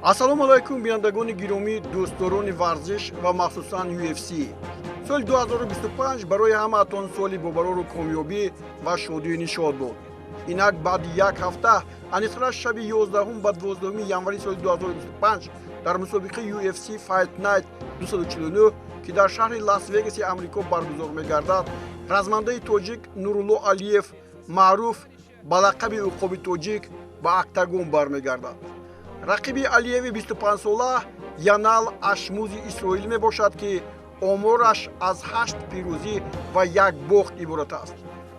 Ассалому алайкум, бинандагони гиромӣ, дӯстдорони варзиш ва махсусан UFC. Соли 2025 барои ҳамаатон соли бобарору комёбӣ ва шодию нишод буд. Инак, баъди як ҳафта, аниқтараш шаби 11 ба 12 январи соли 2025, дар мусобиқаи UFC Fight Night 249, ки дар шаҳри Лас-Вегаси Амрико баргузор мегардад, размандаи тоҷик Нурулло Алиев, маъруф ба лақаби Уқоби тоҷик, ба октагон бармегардад. Рақиби Алиеви 25сола Янал Ашмузи исроилӣ мебошад, ки омораш аз ҳашт пирӯзӣ ва як бохт иборат аст.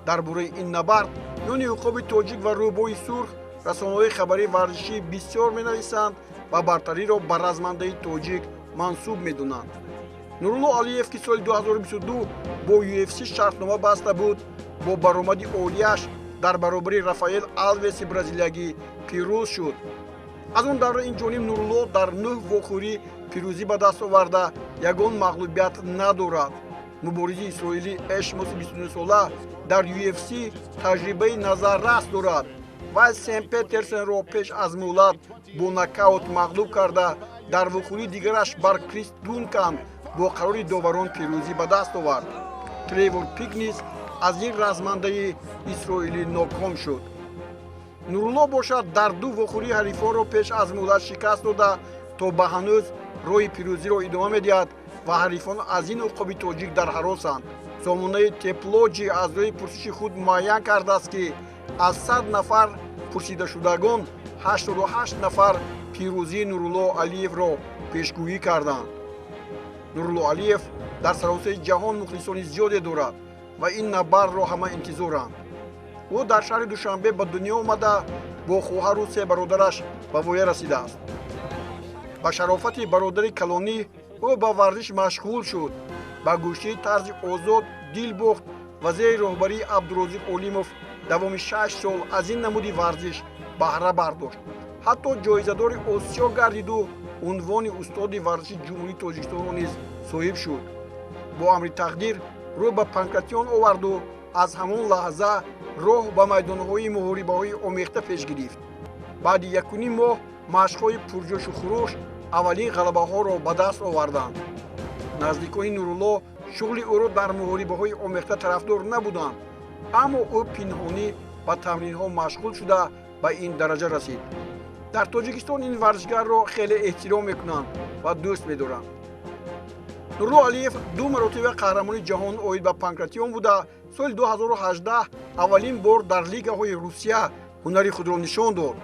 Дар бораи ин набард миёни Уқоби тоҷик ва Рӯбои сурх расонаҳои хабарии варзишӣ бисёр менависанд ва бартариро ба размандаи тоҷик мансуб медонанд. Нурулло Алиев, ки соли 2022 бо UFC шартнома баста буд, бо баромади олияш дар баробари Рафаэл Алвеси бразилиягӣ пирӯз шуд. Аз он давра ин ҷониб Нурулло дар нӯҳ вохӯрӣ пирӯзӣ ба даст оварда, ягон мағлубият надорад. Муборизи исроилӣ Эшмоси 29сола дар UFC таҷрибаи назаррас дорад ва Сем Петерсенро пеш аз муҳлат бо нокаут мағлуб карда, дар вохӯрии дигараш бар Крис Дункан бо қарори доварон пирӯзӣ ба даст овард. Тревор Пик низ аз ин размандаи исроилӣ ноком шуд. Нурулло бошад, дар ду вохӯрӣ ҳарифонро пеш аз муҳлат шикаст дода, то ба ҳанӯз роҳи пирӯзиро идома медиҳад ва ҳарифон аз ин уқоби тоҷик дар ҳаросанд. Сомонаи Теплоҷи аз рӯи пурсиши худ муайян кардааст, ки аз 100 нафар пурсидашудагон 88 нафар пирӯзии Нурулло Алиевро пешгӯӣ карданд. Нурулло Алиев дар саросари ҷаҳон мухлисони зиёде дорад ва ин набардро ҳама интизоранд. Ӯ дар шаҳри Душанбе ба дунё омада, бо хоҳару се бародараш ба воя расидааст. Ба шарофати бародари калонӣ ӯ ба варзиш машғул шуд, ба гӯштии тарзи озод дил бохт ва зери роҳбарии Абдурозиқ Олимов давоми 6 сол аз ин намуди варзиш баҳра бардошт, ҳатто ҷоизадори Осиё гардиду унвони устоди варзиши Ҷумҳурии Тоҷикистонро низ соҳиб шуд. Бо амри тақдир рӯ ба панкратион оварду аз ҳамон лаҳза роҳ ба майдонҳои муҳорибаҳои омехта пеш гирифт. Баъди якуним моҳ машқҳои пурҷӯшу хурӯш аввалин ғалабаҳоро ба даст оварданд. Наздикони Нурулло шуғли ӯро дар муҳорибаҳои омехта тарафдор набуданд, аммо ӯ пинҳонӣ ба тамринҳо машғул шуда, ба ин дараҷа расид. Дар Тоҷикистон ин варзишгарро хеле эҳтиром мекунанд ва дӯст медоранд. Нурулло Алиев ду маротиба қаҳрамони ҷаҳон оид ба панкратион буда, соли 2018 аввалин бор дар лигаҳои Русия ҳунари худро нишон дод.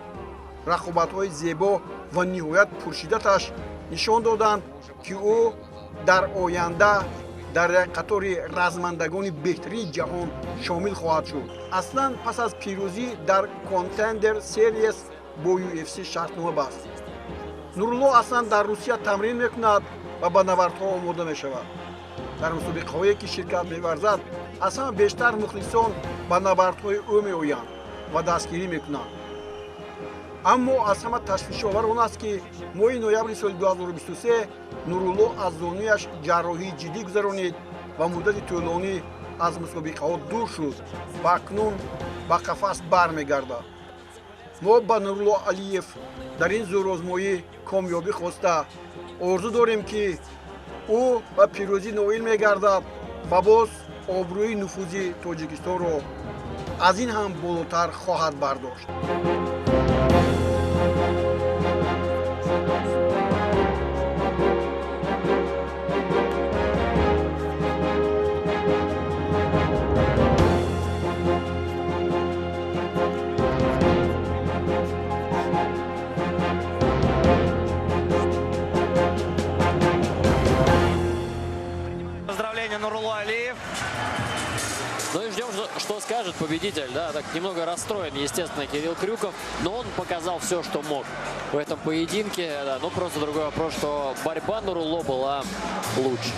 Рақобатҳои зебо ва ниҳоят пуршиддаташ нишон доданд, ки ӯ дар оянда дар як қатори размандагони беҳтарини ҷаҳон шомил хоҳад шуд. Аслан, пас аз пирӯзӣ дар Contender Series бо UFC шартнома баст. Нурулло аслан дар Русия тамрин мекунад ва ба набардҳо омода мешавад. Дар мусобиқаҳое, ки ширкат меварзад, аз ҳама бештар мухлисон ба набардҳои ӯ меоянд ва дастгирӣ мекунанд. Аммо аз ҳама ташвишовар он аст, ки моҳи ноябри соли 2023 Нурулло аз зонуяш ҷарроҳии ҷиддӣ гузаронид ва муддати тӯлонӣ аз мусобиқаҳо дур шуд ва акнун ба қафас бармегардад. Мо ба Нурулло Алиев дар ин зӯрозмоӣ комёбӣ хоста, орзу дорем, ки ӯ ба пирӯзӣ ноил мегардад ва боз обрӯи нуфузи Тоҷикистонро аз ин ҳам болотар хоҳад бардошт. Поздравления, Нурулло Алиев. Ну и ждем, что скажет победитель. Да, так немного расстроен, естественно, Кирилл Крюков. Но он показал все, что мог в этом поединке. Да, ну просто другой вопрос, что борьба Нурулло была лучше.